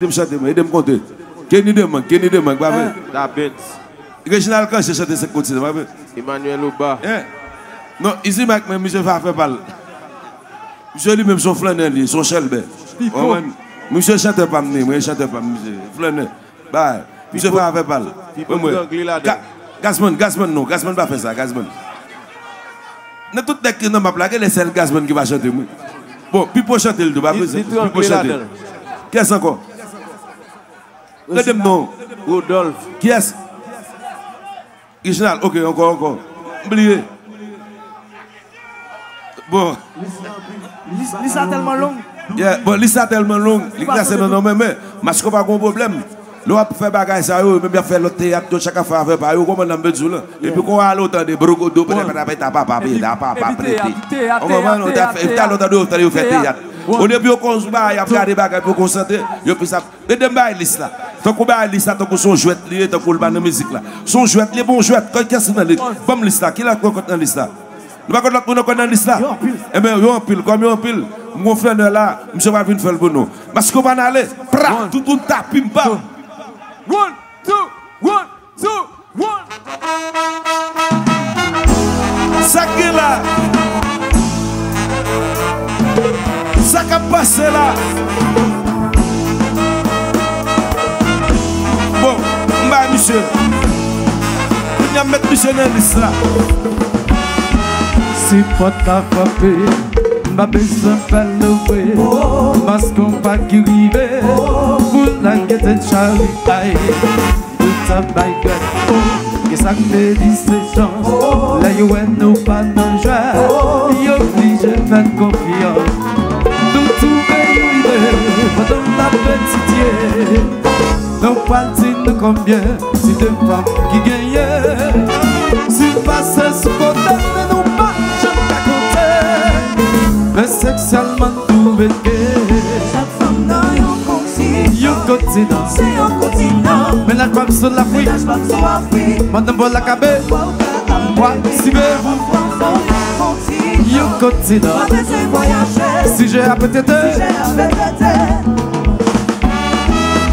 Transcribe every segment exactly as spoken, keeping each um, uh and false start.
Ede m chante, mwen, ede m konte. Kenny Demank, Kenny Demank, pa vre? Dabens. Reginald Canché chante Senk Kontinan, pa vre? Emmanuel Oba. Hein? Non, Easy Mike, men misye fè afè pa l. Misye li menm se yon flannè li, se yon chèlbè. Pipo. Ou konprann? Misye chantè pa m li, mwen chantè pa m, misye. Flannè. Bay. Misye fè afè pa l. Pipo Mwen, mwen. Triangle ladan. Ga-, Gazman, Gazman non, Gazman pa fè sa, Gazman. Nan tout nèg ki nan map la, genlè sèl Gazman ki pa chante, mwen. Bon, Pipo chante l tou, pa vre? Pipo chante. Kiyès ankò? Rede m non. Rodolphe. Kiyès? Reginald, ok, ankò, ankò. M bliye. Bon. Lis, lis la tèlman long. Yeah, bon, lis la tèlman long. Li klase nan non, men, men, Maskopa gon pwoblèm. Lè w ap fè bagay sa yo, menm y ap fè lòt teyat, yo chak ap fè afè pa yo, kòman nan m vle di w lan. Epi kon ale w tande brogodo, pete pete pete papa pete papa pete. Ou konprann? Ou ta fè, epi talè w tande yo tande yo fè teyat. Olye pou yo konn sou bagay, y ap gade bagay pou yo konsantre, yo plis ap ede m bay lis la. Tankou bay lis la, tankou se yon jwèt li ye, tankou l pa nan mizik la. Se yon jwèt li ye, bon jwèt, kòl kès nan li. Ban m lis la, kilè k nan lis la? Nou pa konn lòt moun ankò nan lis la? Yo anpil. Enben, yo anpil. Kòm yo anpil, m gon flannè la, misye pral vin fè l pou nou. Maskopa n ale. Pra, toutoun ta, pim pam. One, two, one, two, one. Sa k gen la? Sa k ap pase la? Bon, m bay misye. Kounye a m met misye nan lis la. Si pòt la frape, m pa bezwen fè l ouvri. Maskopa ki rive, pou l al gete Charly, ay. Tout sa bay grèt, oh, gen sa k vle di se chans. Lè yo wè nou pa nan jwèt, yo blije fè n konfyans. Nou twouve yon ide, pandan n ap etidye. Nou pral di nou konbyen, si de fanm ki genyen. Si l pase sou kote n, nou pa janm ka konte. Men seksyèlman n twouve ke chak fanm nan yon kontinan. Yon kontinan. Se yon kontinan. Mennaj pa m sou Lafrik. Mennaj pa m sou Afrik. Madanm bò lakabe. Bò lakabe. Bwa sibe. Yon kontinan. Pa bezwen vwayaje. Sijè a pete tè. Sijè a pete tè.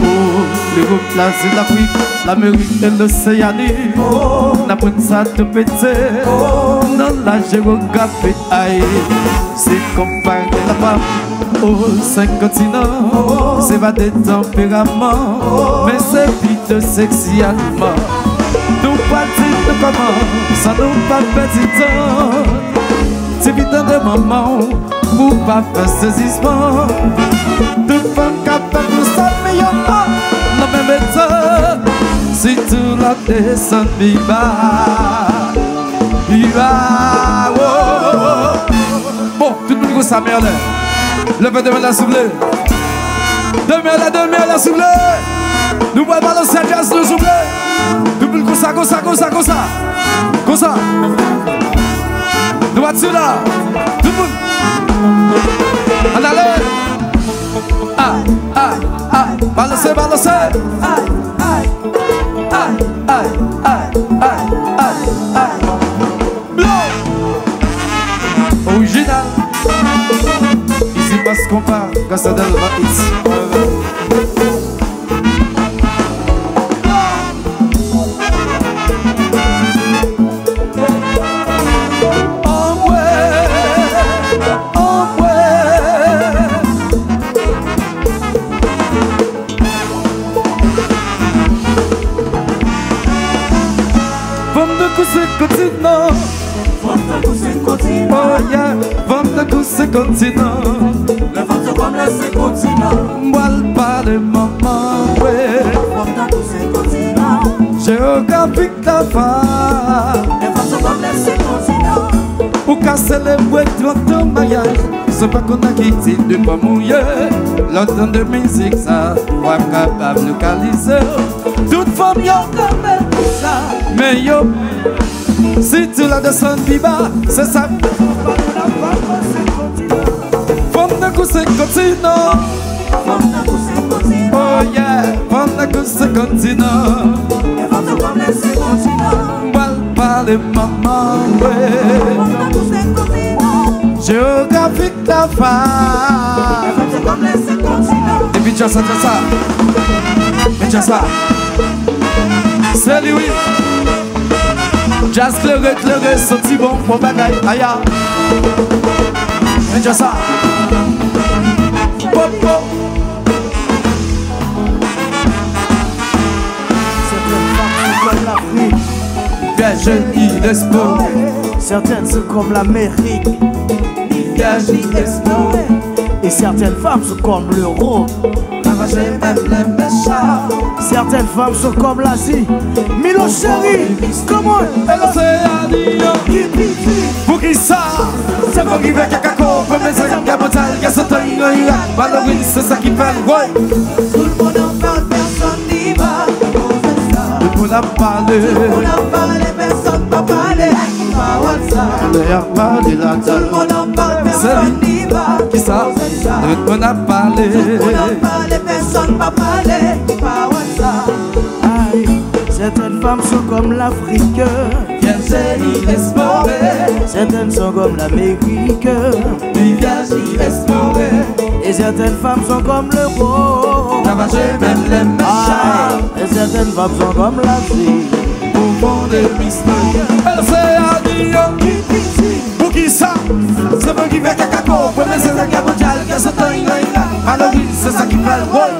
Oh, Lewòp, Lazi, Lafrik, Lamerik e Loseani. N aprann sa tou pete. Nan lajewografi, ay, se konpare la fam. Oh, senk kontinan, se va de tanperaman, men se pi de seksyèlman. Nou pral di nou kòman, san nou pa pèdi tan. Tifi, tande manman w, pou w pa fè sezisman. Tout fanm k ap fè konsa, men yo pa nan menm eta. Sitou lè w desann pi ba. Pi ba, wo. Bon, tout moun konsa, men anlè. Leve de men la, souple. De men anlè, de men anlè, souple. Nou pral balanse djaz nou, souple. Tout moun konsa, konsa, konsa, konsa. Konsa. Nou pati la. Tout moun. Ann ale. Ay, ay, ay. Balanse, balanse. Ay, ay, ay. Blow! Orijinal. Ici passe compas, Gangsta Delva Hits. Anmwe, anmwe. Fanm tankou se kontinan. Fanm tankou se kontinan. Oh yeah, fanm tankou se kontinan. Lè fanm se fanm, lè se kontinan. M pral pale manman, wi. Fanm tankou se kontinan. Jewografik la fam. Lè fanm se fanm, lè se kontinan. Ou ka selebre trant an maryaj, se pa konn nan ki ti de fanm ou ye. Lè w tande mizik sa, w ap kapab lokalize w. Tout fanm yo kanpe pou sa, men yo, si tou la desann pi ba, se sa. Fanm tankou se kontinan. Fanm tankou se kontinan. Oh yeah, fanm tankou se kontinan. E fanm tankou se kontinan. M pral pale manman, wi. Fanm tankou se kontinan. Jewografik la fam. E fanm se kontinan. Depi Djaz sa, djaz sa. Men djaz sa. Se li wi. Djaz klere, klere, santi bon, bon bagay, aya. Men djaz sa. Pop, pop. Sètèn fanm sou kòm Lafrik. Vèjin, Inès Paul. Certaines sont comme l'Amérique. Vèjin, Inès Paul. Et certaines femmes sont comme l'Europe. Ravaje menm lè mechan. Certaines femmes sont comme l'Asie. Milo chéri, come on. E lòt se a di yo ki piti. Poukisa? Se pou ki fè kaka ko, premye se yon gabon tal, gen sotan yon Irak, Valerie, se sa ki fè l woy. Tout moun an pale, pèsonn li pa poze sa. Tout moun ap pale. Tout moun ap pale, pèsonn pa pale. Pawòl sa. Lè y ap pale ladan. Tout moun ap pale, pèsonn li pa poze sa. Tout moun ap pale. Tout moun ap pale, pèsonn pa pale. Pawòl sa. Ay, certaines femmes sont comme l'Afrique. Vèjin, Inès Paul. Certaines sont comme l'Amérique. Vèjin, Inès Paul. Et certaines femmes sont comme l'Europe. Ravaje menm lè mechan. Ay, et certaines femmes sont comme l'Asie. Pou fon de misyon. E lòt se a di yo ki piti. Poukisa? Se mwen ki fè kaka ko. Premye se sa ki ap mondyal, gen sotan yon Irak. Valerie, se sa ki fè l woy.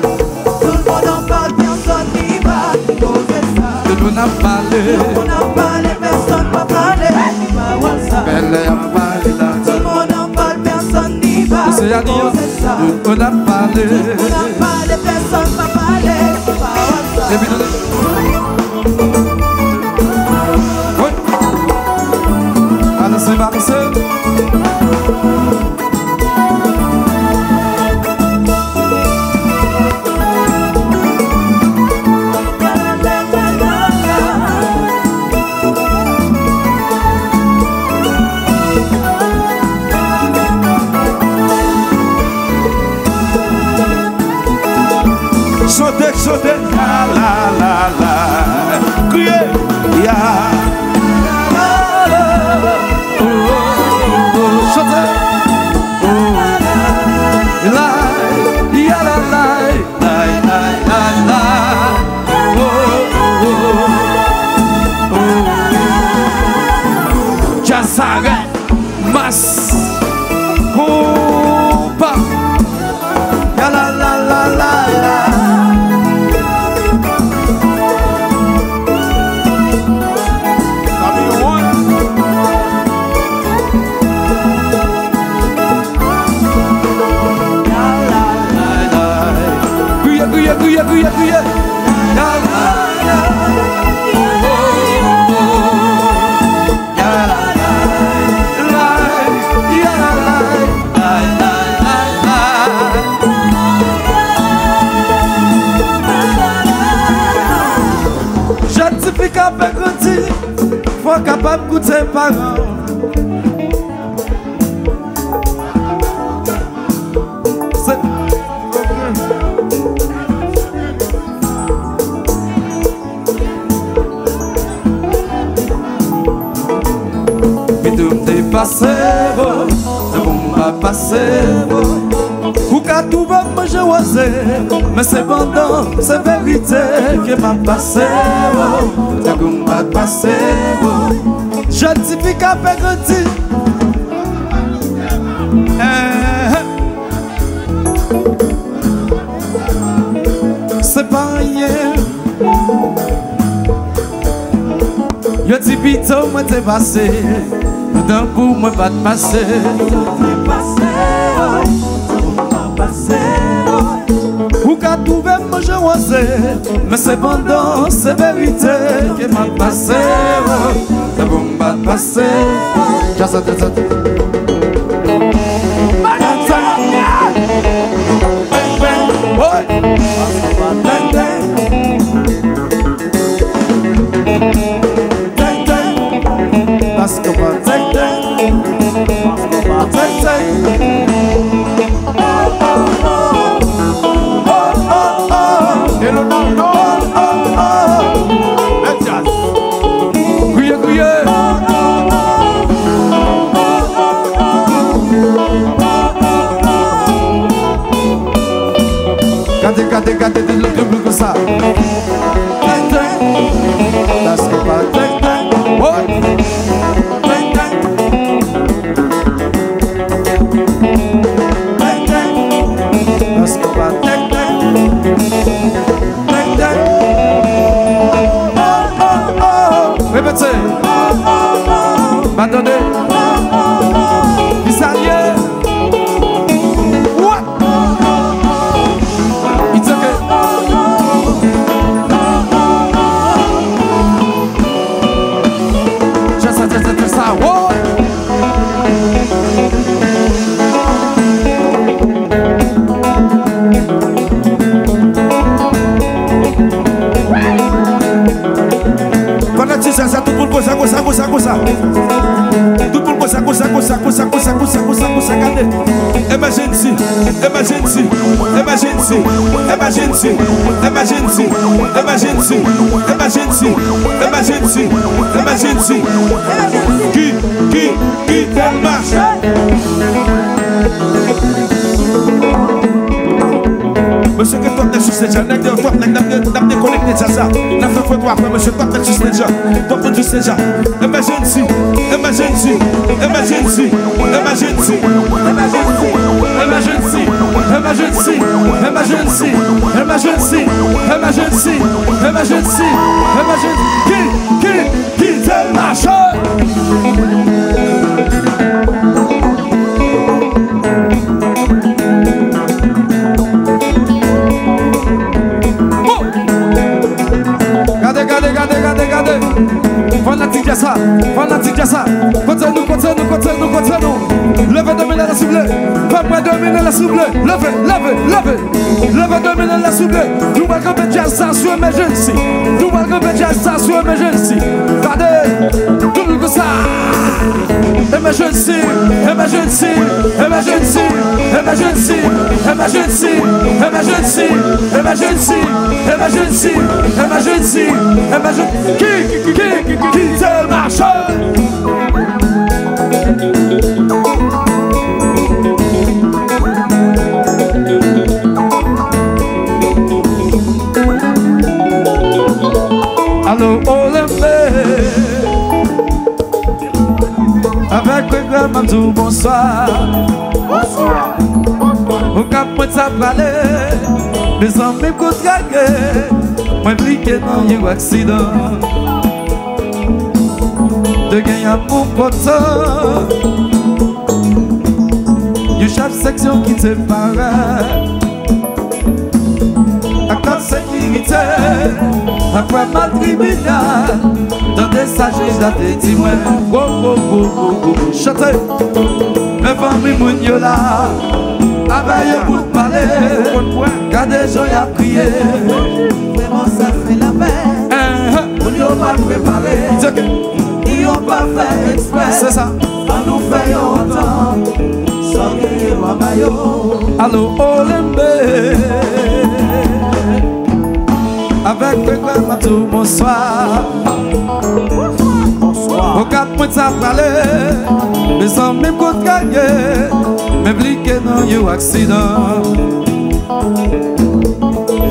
Tout moun an pale, pèsonn li pa poze sa. Tout moun ap pale. Tout moun ap pale, pèsonn pa pale. Pawòl sa. Bèlè ap pale la. Tout moun an pale, pèsonn li pa poze sa. Tout moun ap pale. Tout moun ap pale, pèsonn pa pale. Pawòl sa. Epi tande. Wi. Balanse, balanse. Chante, chante, la, la, la, la. Kriye, ya. Chante. Oh, la, ya, la, la, la, la, la. Oh, oh, oh, oh. Djaz sa rèd. Mas. Konpa. Ya la la la la la. Kriye, kriye, kriye, kriye, kriye. Ya la la. Jèn tifi k ap grandi, fò w kapab koute paran w. Se Pito m te pase vo, tankou m pa pase vo. Ou ka twouve m manje woze, men sepandan, se verite ke m ap pase vo, tankou m pa pase vo. Jèn tifi k ap grandi. Eh, eh. Se pa anyen. Yo di pito mwen te pase, tankou mwen pa t pase. Yo te pase, oh, tankou mwen pa pase, oh. Ou ka twouve m manje woze, men sepandan se verite ke m ap pase, oh. Tankou m pa t pase. Djaz sa, djaz sa. Bang, bang. Woy. Bang, bang. Bang, bang. Bang, bang. Bang, bang. Hello, no, no. Oh, oh, oh. Let's just. Kriye, kriye. Te di l double konsa. Teng, teng. Daske pa teng, teng. Oh. Teng, teng. Teng, teng. Daske pa teng, teng. Teng, teng. Oh, oh, oh. Repete. Pa tande. Kisa l ye? What? It's okay. Just, just, just, just, just, whoa. Pandan ti sa, sa, tout moun konsa, konsa, konsa, konsa. Tout moun konsa, konsa, konsa, konsa, konsa, konsa, konsa, konsa, gade. Emergency, emergency, emergency, emergency, emergency, emergency, emergency, emergency, emergency. Ki, ki, ki tèlman. Mesye, ke twòp nèg sou stage la, nèg, twòp nèg, n ap de-, n ap dekonekte djaz la. N ap fè fè twa frè, mesye, twòp nèg sou stage la. Twòp moun sou stage la. Emergency, emergency, emergency, emergency, emergency, emergency, emergency, ki, ki, Kite l mache! Bon! Gade, gade, gade, gade, gade! Fanatik jazz la! Fanatik jazz la! Kote nou, kote nou, kote nou, kote nou! Leve domine la souple! Fè mwen domine la souple! Leve, leve, leve! Leve domine la souple. Nou pral kanpe djaz sa sou emergency. Nou pral kanpe djaz sa sou emergency. Gade, tout moun konsa. Emergency, emergency, emergency, emergency, emergency, emergency, emergency, emergency, emergency, emergency, ki, ki, ki, ki, ki, ki, kite l mache. Alo, Olembe. Avèk regrè, m ap di w bonswa. Bonswa. Okap mwen t ap prale. Mezanmi, m kou trake. Mwen blike nan yon aksidan. Te gen yon pou pòtan. Yon chèf seksyon ki te parèt. Ak lòt sekirite, apre mal tribinal, tande sa jij la te di mwen. Wo, wo, wo, wo, wo, wo. Chante. Men fanmi moun yo la, avè yo pou pale. Gade jan y ap kriye. Vrèman sa fè lapè. Moun yo pa prepare. Yo pa fè eksprè. Se sa. Ann nou fè yo antann. Sa w genyen w a ba yo. Alo, Olembe. Avèk regrè m ap di w bonswa. Bonswa. Okap mwen t ap prale. Mezanmi, m kou trake. Men blike nan yon aksidan.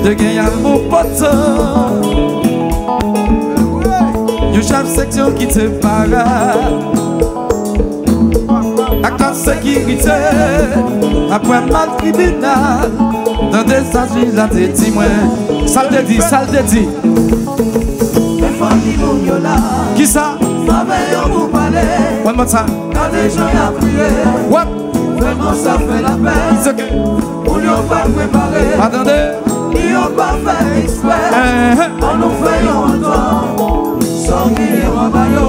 Te gen yon pou pòtan. Yon chèf seksyon ki te parèt. Ak lòt sekirite. Apre mal tribinal. Tande sa jij la te di mwen. Sa l te di, sa l te di. Men fanmi moun yo la. Kisa? Avè yo pou pale. One more time. Gade jan y ap kriye. What? Vrèman sa fè lapè. It's okay. Moun yo pa prepare. Pa tande. Yo pa fè eksprè. Ann nou fè yo antann. Sa w genyen w a ba yo.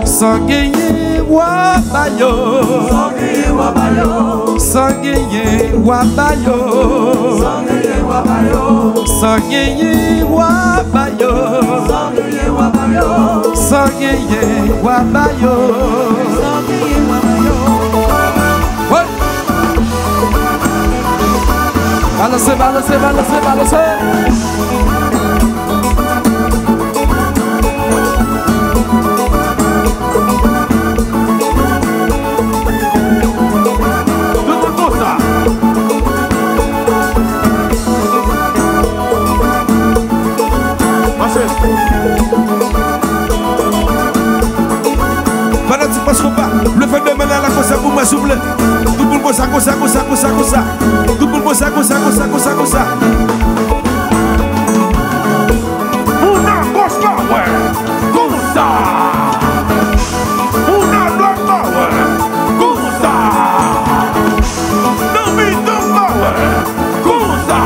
Sa w genyen w a ba yo. Sa w genyen w a ba yo. Sa w genyen w a ba yo. Sa w genyen w a ba yo. Sa w genyen w a ba yo. Sa w genyen w a ba yo. Sa w genyen w a ba yo. Sa w genyen w a ba yo. Balanse, balanse, balanse, balanse. Tout moun konsa. Fanatik Mass Konpa, leve de men la, la konsa pou mwen, souple. Tout moun konsa, konsa, konsa, konsa, konsa. Tout moun konsa, konsa, konsa, konsa, konsa. Moun a goch pa wè, konsa. Moun a dwat pa wè, konsa. Nan mitan pa wè, konsa.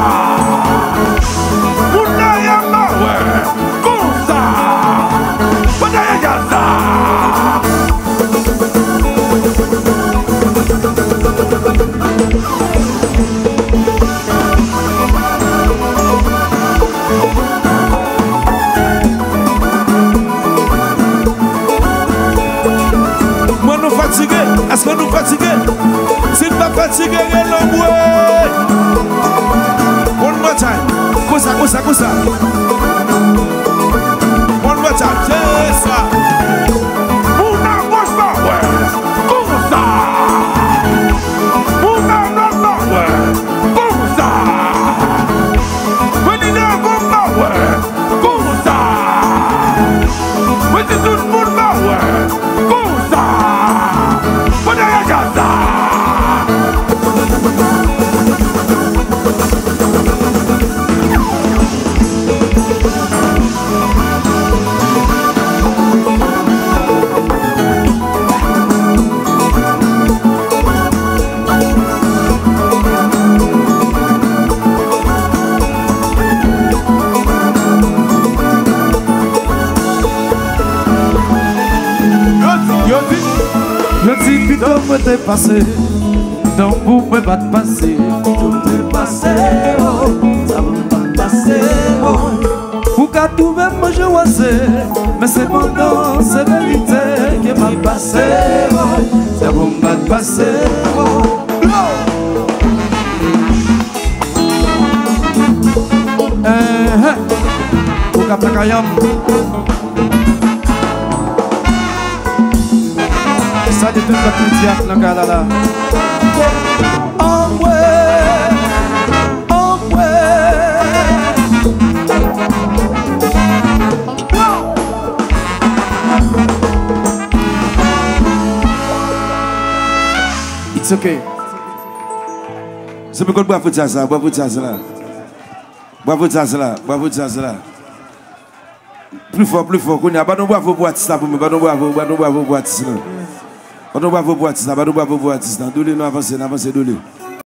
Moun dèyè pa wè, konsa. Pandan yo djaz la. Mwen, nou fatige? Èske nou fatige? Si n pa fatige, rele mwen. One more time. Konsa, konsa, konsa. One more time. Yes, sir. Moun a goch pa wè, konsa. Moun a dwat pa wè, konsa. Mwen li devan pa wè, konsa. Mwen di tout moun pa wè, konsa. Mwen dèyè djaz la. Yo di, yo di, yo di pito mwen te pase, tankou mwen pa t pase. Pito mwen te pase, oh, sa mwen pa t pase, oh. Ou ka twouve m manje wase, men sepandan se verite ke m ap pase, oh, sa mwen pa t pase, oh. Enhen. Ou k ap lakay an m. Salye tout lòt medya k nan kay la la. Anmwe, anmwe. It's okay. Zanmi, kot bravo djaz la, bravo djaz la. Bravo djaz la, bravo djaz la. Pli fò, pli fò. Kounye a, bat yon bravo pou atis la pou mwen, bat yon bravo, bat yon bravo pou atis la. Bat yon bravo pou atis la, bat yon bravo pou atis la. Doule, nou avanse, nou avanse, doule.